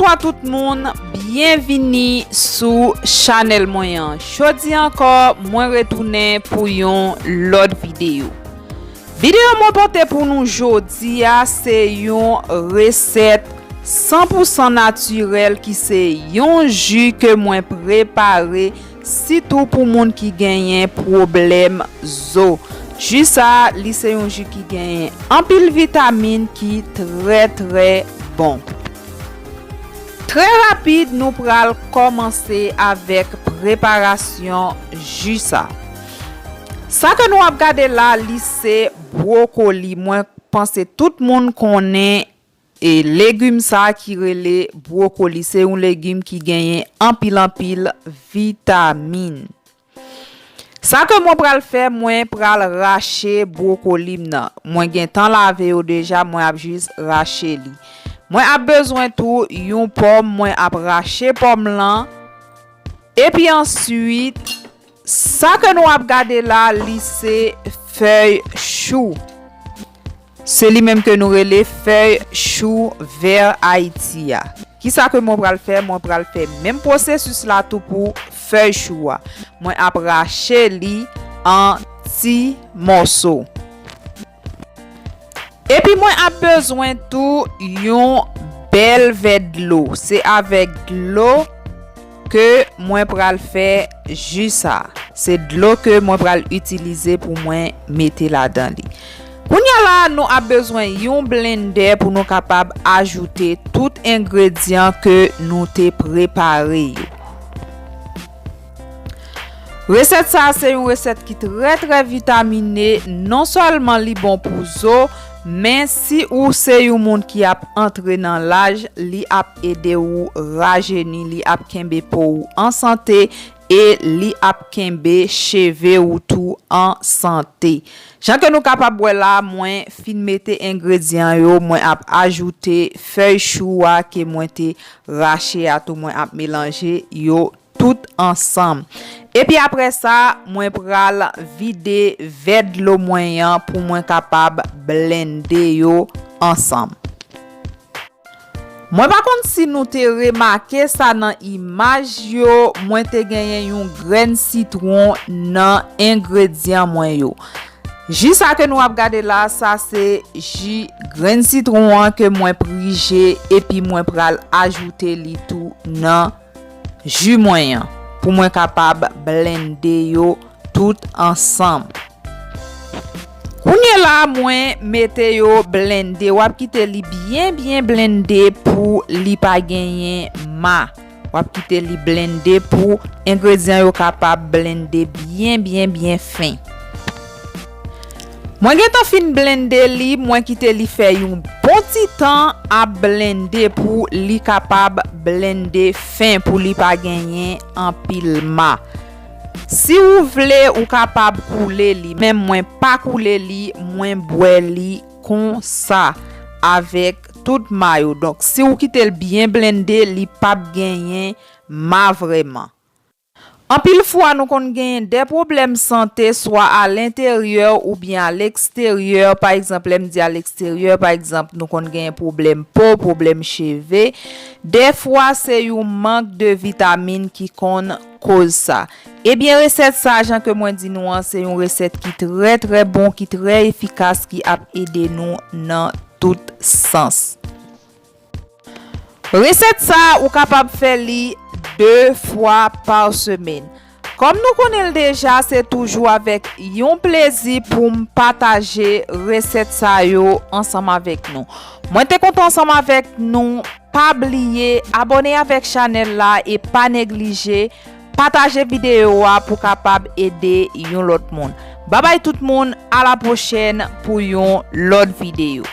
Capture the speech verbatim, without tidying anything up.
Bonswa tout moun, byenvini sou chanèl mwen an. Jodi ankò, mwen retounen pou yon lòt videyo. Videyo mwen pote pou nou jodi a, se yon resèt san pou san natirèl ki se yon ji ke mwen prepare sitou pou moun ki genyen pwoblèm zo. Ji sa a, li se yon ji ki genyen anpil vitamin ki trè, trè bon. Trè rapid, nou pral kòmanse avèk preparasyon ji sa. Sa ke nou ap gade la, li se bwokoli. Mwen panse tout moun konnen e legim sa ki rele bwokoli. Se yon legim ki genyen anpil, anpil vitamin. Sa ke mwen pral fè, mwen pral rache bwokoli m nan. Mwen gentan lave yo deja, mwen ap jis rache li. Mwen ap bezwen tou yon pòm, mwen ap rache pòm lan. Epi answit, sa ke nou ap gade la, li se fèy chou. Se li menm ke nou rele fèy chou vè Ayiti a. Kisa ke mwen pral fè? Mwen pral fè menm pwosesis la tou pou fèy chou a. Mwen ap rache li an ti mòso. Epi mwen ap bezwen tou yon bèl vè dlo. Se avèk dlo ke mwen pral fè ji sa. Se dlo ke mwen pral itilize pou mwen mete ladan li. Kounye a la, nou ap bezwen yon blendè pou nou kapab ajoute tout engredyan ke nou te prepare yo. Resèt sa a se yon resèt ki trè, trè vitamine. Non sèlman li bon pou zo, men si ou se yon moun ki ap antre nan laj, li ap ede ou rajeni, li ap kenbe po ou an sante e li ap kenbe cheve ou tou an sante. Jan ke nou kapab wè la, mwen fin mete engredyan yo, mwen ap ajoute fèy chou a ke mwen te rache a tou, mwen ap melanje yo tout ansanm. Epi apre sa, mwen pral vide vè dlo mwen an pou mwen kapab blende yo ansanm. Mwen pa konn si nou te remake sa nan imaj yo, mwen te genyen yon grenn sitwon nan engredyan mwen yo. Ji sa ke nou ap gade la, sa se ji grenn sitwon an ke mwen prije epi mwen pral ajoute li tou nan ji mwen an pou mwen kapab blende yo tout ansanm. Kounye la, mwen mete yo blende. W ap kite li byen, byen blende pou li pa genyen ma. W ap kite li blende pou engredyan yo kapab blende byen, byen, byen fen. Mwen gentan fin blende li, mwen kite li fè yon bon ti tan ap blende pou li kapab blende fen, pou li pa genyen anpil ma. Si ou vle, ou kapab koule li, men mwen pa koule li, mwen bwè li konsa avèk tout ma yo. Donk, si ou kite l byen blende, li p ap genyen ma vrèman. Anpil fwa, nou konn genyen de pwoblèm sante, swa a lenteryè oubyen a leksteryè. Pa egzanp, lè m di a leksteryè, pa egzanp, nou konn genyen pwoblèm po, pwoblèm cheve. Dèfwa, se yon mank de vitamin ki konn koz sa. Ebyen, resèt sa, jan ke mwen di nou an, se yon resèt ki trè, trè bon, ki trè efikas, ki ap ede nou nan tout sans. Resèt sa, ou kapab fè li de fwa pa semèn. Kòm nou konnen l deja, se toujou avèk yon plezi pou m pataje resèt sa yo ansanm avèk nou. Mwen te kontan ansanm avèk nou. Pa bliye abòne avèk chanèl la e pa neglije pataje videyo a pou kapab ede yon lòt moun. Babay tout moun, a la pwochèn pou yon lòt videyo.